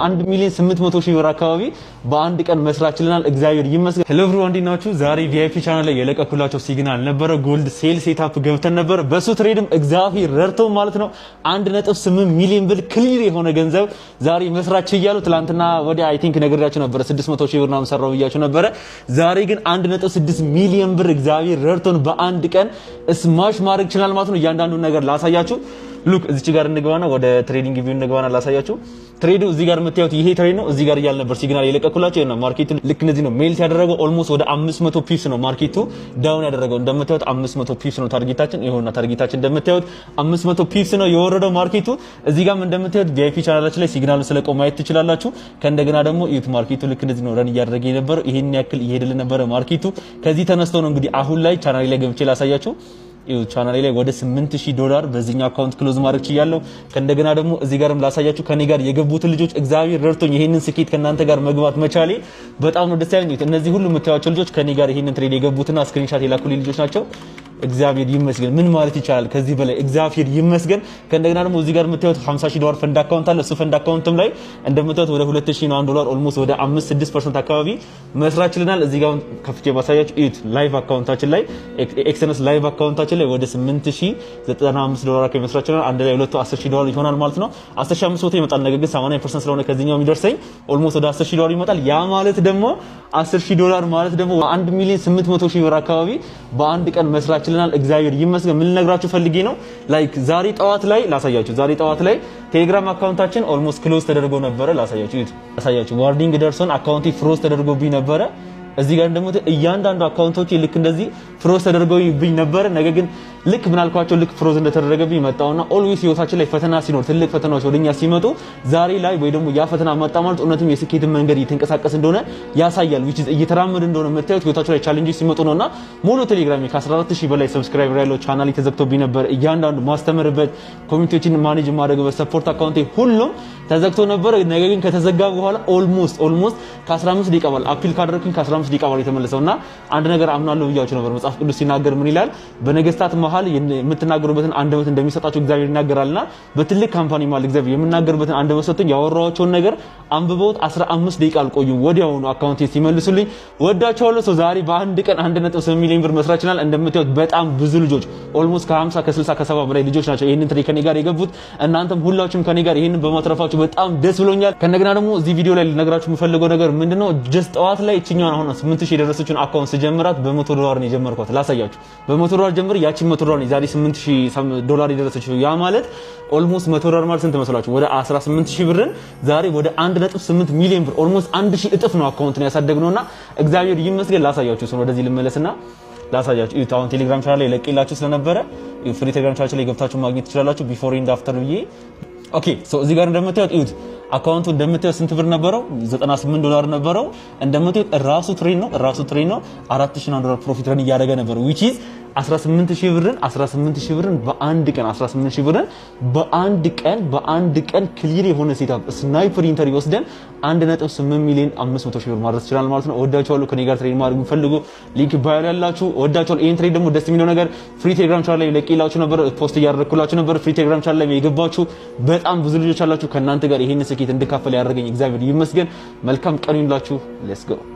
1,800,000 ብር አካባቢ በአንድ ቀን መስራት ችለናል። እግዚአብሔር ይመስገን። Hello everyone፣ እንዴት ናችሁ? ዛሬ VIP channel ላይ የለቀኩላቸው signal ነበረ። Gold sell setup ገብተን ነበር። በሱ trade ም እግዚአብሔር ረድቶ ማለት ነው 1.8 ሚሊዮን ብር clear የሆነ ገንዘብ ዛሬ መስራት ችያለሁ። ትላንትና ወዲያ I think ነግሬያችሁ ነበረ፣ 600 ሺህ ብር ምናምን ሰራው ብያችሁ ነበረ። ዛሬ ግን 1.6 ሚሊዮን ብር እግዚአብሔር ረድቶን በአንድ ቀን smash ማድረግ ችለናል ማለት ነው። እያንዳንዱን ነገር ላሳያችሁ። Look፣ እዚች ጋር እንግባና ወደ TradingView እንግባና ላሳያችሁ። Trade ኡ እዚህ ጋር የምታዩት ይሄ trade ነው። እዚህ ጋር እያለ ነበር signal የለቀኩላችሁ ነው። Market ኡ ልክ እንደዚህ ነው melt ያደረገው። Almost ወደ 500 pips ነው market ኡ down ያደረገው። እንደምታዩት 500 pips ነው target ኣችን። ይኸውና target ኣችን እንደምታዩት 500 pips ነው የወረደው market ኡ። እዚህ ጋርም እንደምታዩት VIP channel ኣችን ላይ signal ኡ ስለቀው ማየት ትችላላችሁ። ከእንደገና ደግሞ እዩት፣ market ኡ ልክ እንደዚህ ነው run እያደረገ የነበረው። ይሄን ያክል እየሄደልን ነበረ market ኡ። ከዚህ ተነስቶ ነው እንግዲህ አሁን ላይ ቻናሌ ላይ ገብቼ ላሳያችሁ። ቻናሌ ላይ ወደ 8000 ዶላር በዚህኛው account close ማድረግ ችያለሁ። ከእንደገና ደግሞ እዚህ ጋርም ላሳያችሁ ከኔ ጋር የገቡትን ልጆች። እግዚአብሔር ረድቶኝ ይሄንን ስኬት ከእናንተ ጋር መግባት መቻሌ በጣም ነው ደስ ያለኝ። እነዚህ ሁሉ የምታዩቸው ልጆች ከኔ ጋር ይሄንን trade የገቡትና screenshot የላኩልኝ ልጆች ናቸው። እግዚአብሔር ይመስገን። ምን ማለት ይቻላል ከዚህ በላይ? እግዚአብሔር ይመስገን። ከእንደገና ደግሞ እዚህ ጋር የምታዩት 50 ሺህ ዶላር fund account አለ። እሱ fund account ም ላይ እንደምታዩት ወደ 2000 ዶላር almost ወደ 5 6% አካባቢ መስራት ችለናል። እዚህ ጋር ከፍቼ ባሳያችሁ እዩት። Live account ኣችን ላይ፣ Exness live account ኣችን ላይ ወደ 8095 ዶላር አካባቢ መስራት ችለናል። አንድ ላይ ሁለቱ 10,000 ዶላር ይሆናል ማለት ነው። 10,500 ይመጣል። ነገር ግን 80% ስለሆነ ከዚህኛው የሚደርሰኝ almost ወደ 10,000 ዶላር ይመጣል። ያ ማለት ደግሞ 10,000 ዶላር ማለት ደግሞ 1,800,000 ብር አካባቢ በአንድ ቀን መስራት ችለናል። እግዚአብሔር ይመስገን። ምን ልነግራችሁ ፈልጌ ነው፣ like ዛሬ ጠዋት ላይ ላሳያችሁ። ዛሬ ጠዋት ላይ ቴሌግራም account ኣችን almost close ተደርጎ ነበረ። ላሳያችሁ፣ እዩት፣ ላሳያችሁ። Warning ደርሶን account ኤ froze ተደርጎብኝ ነበረ። እዚህ ጋር ደግሞ እያንዳንዱ account ኦች ልክ እንደዚህ froze ተደርገውብኝ ነበረ። ነገር ግን ልክ ምናልኳቸው ልክ froze እንደተደረገብኝ መጣውና always ህይወታችን ላይ ፈተና ሲኖር፣ ትልቅ ፈተናዎች ወደኛ ሲመጡ፣ ዛሬ ላይ ወይ ደግሞ ያ ፈተና መጣ ማለት እውነትም የስኬትን መንገድ እየተንቀሳቀስ እንደሆነ ያሳያል። Which is እየተራመደ እንደሆነ የምታዩት ህይወታችሁ ላይ challenge ሲመጡ ነውና ሙሉ ቴሌግራም ከ14,000 በላይ subscriber ያለው ቻናል ተዘግቶብኝ ነበር። እያንዳንዱ ማስተምርበት፣ community ዎችን manage የማደርግበት support account ኤ ሁሉም ተዘግቶ ነበር። ነገር ግን ከተዘጋ በኋላ almost ከ15 ደቂቃ በኋላ፣ appeal ካደረግኩኝ ከ15 ደቂቃ በኋላ የተመለሰው። እና አንድ ነገር አምናለሁ ብያችሁ ነበር። መጽሐፍ ቅዱስ ሲናገር ምን ይላል? በነገስታት መሀል የምትናገሩበትን አንደበት እንደሚሰጣቸው እግዚአብሔር ይናገራልና በትልቅ company መሀል እግዚአብሔር የምናገርበትን አንደበት ሰጥቶኝ ያወራኋቸውን ነገር አንብበውት 15 ደቂቃ አልቆዩም፣ ወዲያውኑ account ኤ ሲመልሱልኝ። ወዳቸዋለሁ። So ዛሬ በአንድ ቀን 1.8 ሚሊዮን ብር መስራት ችለናል። እንደምታዩት በጣም ብዙ ልጆች፣ almost ከ50፣ ከ60፣ ከ70 በላይ ልጆች ናቸው ይህንን trade ከኔ ጋር የገቡት። እናንተም ሁላችሁም ከኔ ጋር ይህንን በማትረፋችሁ በጣም ደስ ብሎኛል። ከእንደገና ደግሞ እዚህ ቪዲዮ ላይ ልነግራችሁ የምፈልገው ነገር ምንድነው? Just ጠዋት ላይ እችኛዋን አሁን 8000 የደረሰችውን account ስጀምራት በ100 ዶላር ነው የጀመርኳት። ላሳያችሁ። በ100 ዶላር ጀምር ያቺን 100 ዶላር ነው ዛሬ 8000 ዶላር የደረሰችው። ያ ማለት almost 100 ዶላር ማለት ስንት መስላችሁ? ወደ 18,000 ብርን ዛሬ ወደ 1.8 ሚሊዮን ብር፣ almost 1000 እጥፍ ነው አካውንት ነው ያሳደግነውና እግዚአብሔር ይመስገን። ላሳያችሁ እሱን፣ ወደዚህ ልመለስና ላሳያችሁ። እዩት። አሁን ቴሌግራም ቻናል ላይ ለቅቄላችሁ ስለነበረ free ቴሌግራም ቻናል ላይ ገብታችሁ ማግኘት ትችላላችሁ። Before and after ብዬ። Okay, so እዚህ ጋር እንደምታዩት እዩት። Account ኡ እንደምታዩት ስንት ብር ነበረው? 98 ዶላር ነበረው። እንደምታዩት ራሱ trade ነው፣ ራሱ trade ነው። 4000 ዶላር profit run እያደረገ ነበር፣ which is 18,000 ብርን፣ 18,000 ብርን በአንድ ቀን፣ 18,000 ብርን በአንድ ቀን clear የሆነ setup sniper entry ወስደን 1.8 ሚሊዮን 500 ሺህ ብር ማድረስ ይችላል ማለት ነው። እወዳችኋለሁ። ከኔ ጋር trade ማድረግ የምፈልጉ link bio ላይ ያላችሁ እወዳችኋለሁ። ይሄን trade ደግሞ ደስ የሚለው ነገር free ቴሌግራም ቻናል ላይ ለቅቄላችሁ ነበር፣ post እያደረግኩላችሁ ነበር። Free ቴሌግራም ቻናል ላይ የገባችሁ በጣም ብዙ ልጆች አላችሁ። ከእናንተ ጋር ይሄን ስኬት እንድካፈል ያደረገኝ እግዚአብሔር ይመስገን። መልካም ቀን ይሁንላችሁ። Let's go.